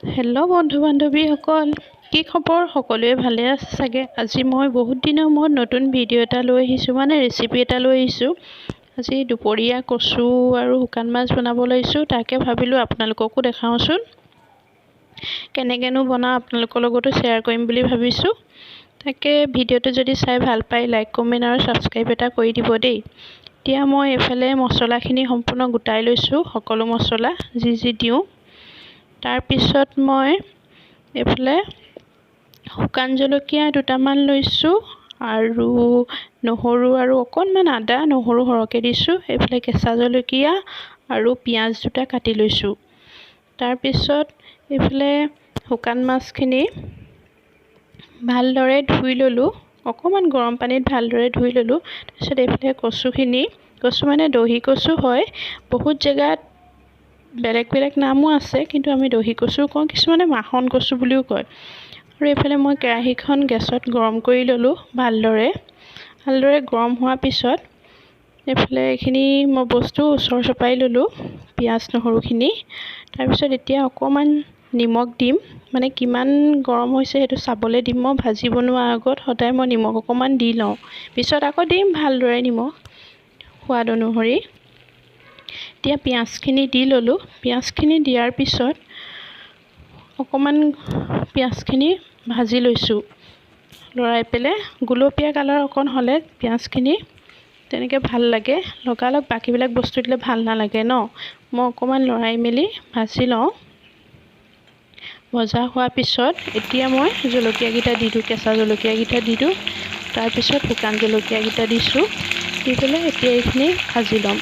Hello' বন্ধু বান্ধৱীসকল, কি খবৰ? সকলোৱে ভালে আছে চাগে। আজি মই বহুত দিনৰ মূৰত নতুন ভিডিঅ' এটা লৈ আহিছোঁ, মানে ৰেচিপি এটা লৈ আহিছোঁ। আজি দুপৰীয়া কচু আৰু শুকান মাছ বনাব লৈছোঁ, তাকে ভাবিলোঁ আপোনালোককো দেখাওঁচোন কেনেকৈনো বনাওঁ, আপোনালোকৰ লগতো শ্বেয়াৰ কৰিম বুলি ভাবিছোঁ। তাকে ভিডিঅ'টো যদি চাই ভাল পায় লাইক, কমেণ্ট আৰু ছাবস্ক্ৰাইব এটা কৰি দিব দেই। এতিয়া মই এইফালে মছলাখিনি সম্পূৰ্ণ গোটাই লৈছোঁ, সকলো মছলা যি যি দিওঁ। তাৰপিছত মই এইফালে শুকান জলকীয়া দুটামান লৈছোঁ আৰু নহৰু আৰু অকণমান আদা, নহৰু সৰহকৈ দিছোঁ। এইফালে কেঁচা জলকীয়া আৰু পিঁয়াজ দুটা কাটি লৈছোঁ। তাৰপিছত এইফালে শুকান মাছখিনি ভালদৰে ধুই ল'লোঁ, অকণমান গৰম পানীত ভালদৰে ধুই ল'লোঁ। তাৰপিছত এইফালে কচুখিনি, কচু মানে দহি কচু হয়, বহুত জেগাত বেলেগ বেলেগ নামো আছে, কিন্তু আমি দহি কচু কওঁ, কিছুমানে মাখন কচু বুলিও কয়। আৰু এইফালে মই কেৰাহীখন গেছত গৰম কৰি ল'লোঁ ভালদৰে। ভালদৰে গৰম হোৱাৰ পিছত এইফালে এইখিনি মই বস্তু ওচৰ চপাই ল'লোঁ, পিঁয়াজ নহৰুখিনি। তাৰপিছত এতিয়া অকণমান নিমখ দিম, মানে কিমান গৰম হৈছে সেইটো চাবলৈ দিম। মই ভাজি বনোৱাৰ আগত সদায় মই নিমখ অকণমান দি লওঁ, পিছত আকৌ দিম ভালদৰে নিমখ সোৱাদ অনুসৰি। এতিয়া পিঁয়াজখিনি দি ল'লোঁ। পিঁয়াজখিনি দিয়াৰ পিছত অকণমান পিঁয়াজখিনি ভাজি লৈছোঁ লৰাই পেলাই, গুলপীয়া কালাৰ অকণ হ'লে পিঁয়াজখিনি তেনেকৈ ভাল লাগে। লগালগ বাকীবিলাক বস্তু দিলে ভাল নালাগে ন। মই অকণমান লৰাই মেলি ভাজি লওঁ। ভজা হোৱাৰ পিছত এতিয়া মই জলকীয়াকেইটা দি দিওঁ, কেঁচা জলকীয়াকেইটা দি দিওঁ। তাৰপিছত শুকান জলকীয়াকেইটা দিছোঁ, দি পেলাই এতিয়া এইখিনি ভাজি ল'ম,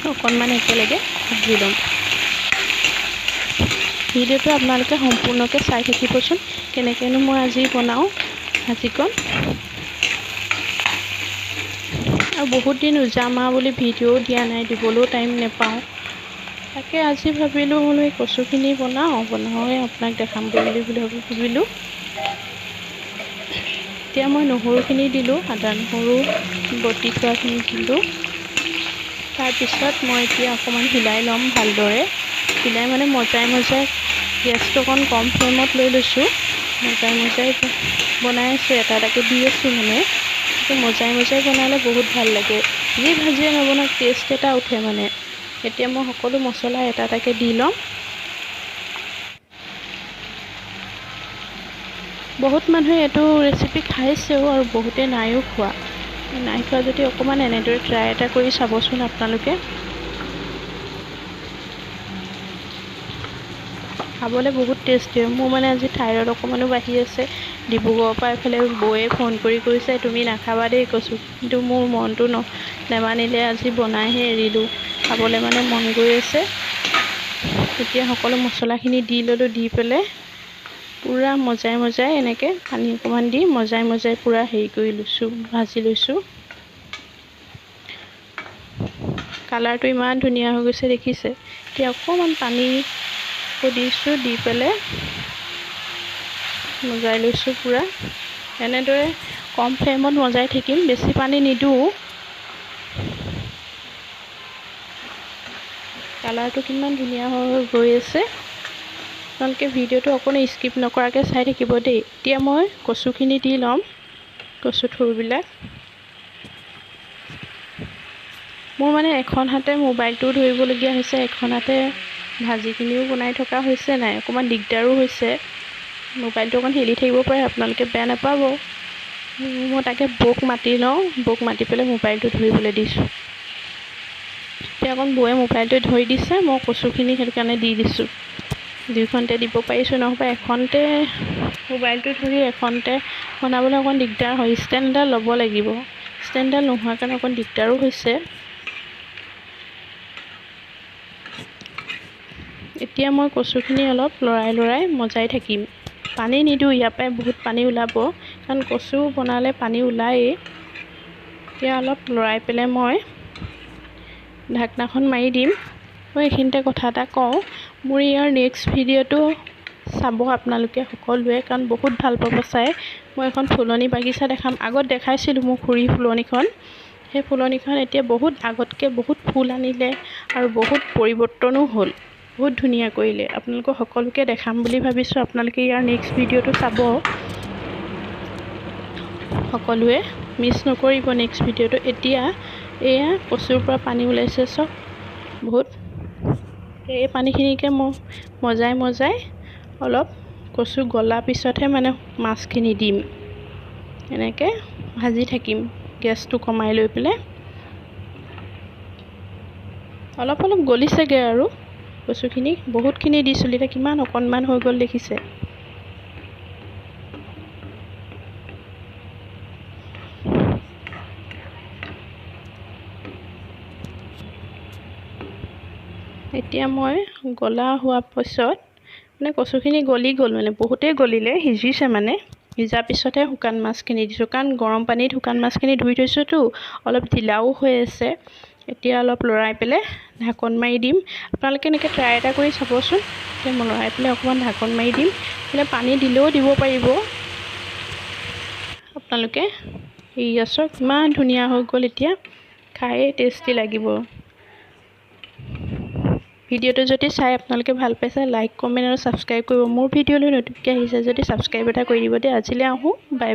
অকণমান একেলগে ভাজি ল'ম। ভিডিঅ'টো আপোনালোকে সম্পূৰ্ণকৈ চাই থাকিবচোন, কেনেকৈনো মই আজি বনাওঁ ভাজিকণ। আৰু বহুত দিন উজামা বুলি ভিডিঅ'ও দিয়া নাই, দিবলৈও টাইম নাপাওঁ। তাকে আজি ভাবিলোঁ বোলো এই কচুখিনি বনাওঁ, বনাওঁৱে আপোনাক দেখাম বুলি ভাবিলোঁ। এতিয়া মই নহৰুখিনি দিলোঁ, আদা নহৰু বটি থোৱাখিনি দিলোঁ। তাৰপিছত মই এতিয়া অকণমান হিলাই ল'ম ভালদৰে। হিলাই মানে মজাই মজাই গেছটো অকণ কম ফ্লেমত লৈ লৈছোঁ, মজাই মজাই বনাই আছোঁ, এটা এটাকৈ দি আছোঁ। মানে মজাই মজাই বনালে বহুত ভাল লাগে, যি ভাজিয়ে নবনাওক টেষ্ট এটা উঠে মানে। এতিয়া মই সকলো মছলা এটা এটাকৈ দি ল'ম। বহুত মানুহে এইটো ৰেচিপি খাইছেও আৰু বহুতে নাইও খোৱা। নাই খোৱা যদি অকণমান এনেদৰে ট্ৰাই এটা কৰি চাবচোন আপোনালোকে, খাবলৈ বহুত টেষ্টি হয়। মোৰ মানে আজি থাইৰইড অকণমানো বাঢ়ি আছে, ডিব্ৰুগড়ৰ পৰা এইফালে বৌয়ে ফোন কৰি কৈছে তুমি নাখাবা দেই কচু, কিন্তু মোৰ মনটো নেমানিলে, আজি বনাইহে এৰিলোঁ, খাবলৈ মানে মন গৈ আছে। এতিয়া সকলো মছলাখিনি দি ল'লোঁ, দি পেলাই পূৰা মজাই মজাই এনেকৈ পানী অকণমান দি মজাই মজাই পূৰা হেৰি কৰি লৈছোঁ, ভাজি লৈছোঁ। কালাৰটো ইমান ধুনীয়া হৈ গৈছে দেখিছে। এতিয়া অকণমান পানী দিছোঁ, দি পেলাই মজাই লৈছোঁ পূৰা। এনেদৰে কম ফ্লেমত মজাই থাকিম, বেছি পানী নিদিওঁ। কালাৰটো কিমান ধুনীয়া হৈ গৈ আছে, আপোনালোকে ভিডিঅ'টো অকণো স্কিপ নকৰাকৈ চাই থাকিব দেই। এতিয়া মই কচুখিনি দি ল'ম, কচু থুৰবিলাক। মোৰ মানে এখন হাতে মোবাইলটোও ধৰিবলগীয়া হৈছে, এখন হাতে ভাজিখিনিও বনাই থকা হৈছে, নাই অকণমান দিগদাৰো হৈছে। মোবাইলটো অকণ হিলি থাকিব পাৰে, আপোনালোকে বেয়া নাপাব। মই তাকে বৌক মাতি লওঁ, বৌক মাতি পেলাই মোবাইলটো ধৰিবলৈ দিছোঁ। এতিয়া অকণ বৌয়ে মোবাইলটো ধৰি দিছে, মই কচুখিনি সেইটো কাৰণে দি দিছোঁ। দুইখনতে দিব পাৰিছোঁ, নহ'বা এখনতে মোবাইলটো ধৰি এখনতে বনাবলৈ অকণ দিগদাৰ হয়। ষ্টেণ্ড এডাল ল'ব লাগিব, ষ্টেণ্ডডাল নোহোৱাৰ কাৰণে অকণ দিগদাৰো হৈছে। এতিয়া মই কচুখিনি অলপ লৰাই লৰাই মজাই থাকিম, পানী নিদিওঁ, ইয়াৰ পৰাই বহুত পানী ওলাব, কাৰণ কচু বনালে পানী ওলায়েই। এতিয়া অলপ লৰাই পেলাই মই ঢাকনাখন মাৰি দিম। মই এইখিনিতে কথা এটা কওঁ, মোৰ ইয়াৰ নেক্সট ভিডিঅ'টো চাব আপোনালোকে সকলোৱে, কাৰণ বহুত ভাল পাব চাই। মই এখন ফুলনি বাগিচা দেখাম, আগত দেখাইছিলোঁ মোৰ খুৰীৰ ফুলনিখন। সেই ফুলনিখন এতিয়া বহুত আগতকৈ বহুত ফুল আনিলে আৰু বহুত পৰিৱৰ্তনো হ'ল। বহুত ধুনীয়া কৰিলে। আপোনালোকক সকলোকে দেখাম বুলি ভাবিছোঁ। আপোনালোকে ইয়াৰ নেক্সট ভিডিঅ'টো চাব, সকলোৱে মিছ নকৰিব নেক্সট ভিডিঅ'টো। এতিয়া এয়া কচুৰ পৰা পানী ওলাইছে চব বহুত। এই পানীখিনিকে মই মজাই মজাই অলপ কচু গলা পিছতহে মানে মাছখিনি দিম। এনেকৈ ভাজি থাকিম গেছটো কমাই লৈ পেলাই। অলপ অলপ গলিছেগৈ আৰু কচুখিনি, বহুতখিনি দিছিলোঁ, এতিয়া কিমান অকণমান হৈ গ'ল দেখিছে। এতিয়া মই গলা হোৱাৰ পিছত মানে কচুখিনি গলি গ'ল, মানে বহুতেই গলিলে, সিজিছে মানে। সিজাৰ পিছতহে শুকান মাছখিনি দিছোঁ, কাৰণ গৰম পানীত শুকান মাছখিনি ধুই থৈছোঁতো, অলপ ঢিলাও হৈ আছে। এতিয়া অলপ লৰাই পেলাই ঢাকন মাৰি দিম। আপোনালোকে এনেকৈ ট্ৰাই এটা কৰি চাবচোন। এতিয়া মই লৰাই পেলাই অকণমান ঢাকন মাৰি দিম। মানে পানী দিলেও দিব পাৰিব আপোনালোকে। এইয়া চাওক ইমান ধুনীয়া হৈ গ'ল, এতিয়া খায়ে টেষ্টি লাগিব। ভিডিঅ'টো যদি চাই আপোনালোকে ভাল পাইছে, লাইক, কমেণ্ট আৰু ছাবস্ক্ৰাইব কৰিব। মোৰ ভিডিঅ'লৈ নতুনকৈ আহিছে যদি ছাবস্ক্ৰাইব এটা কৰি দিব দেই। আজিলৈ আহোঁ, বাই।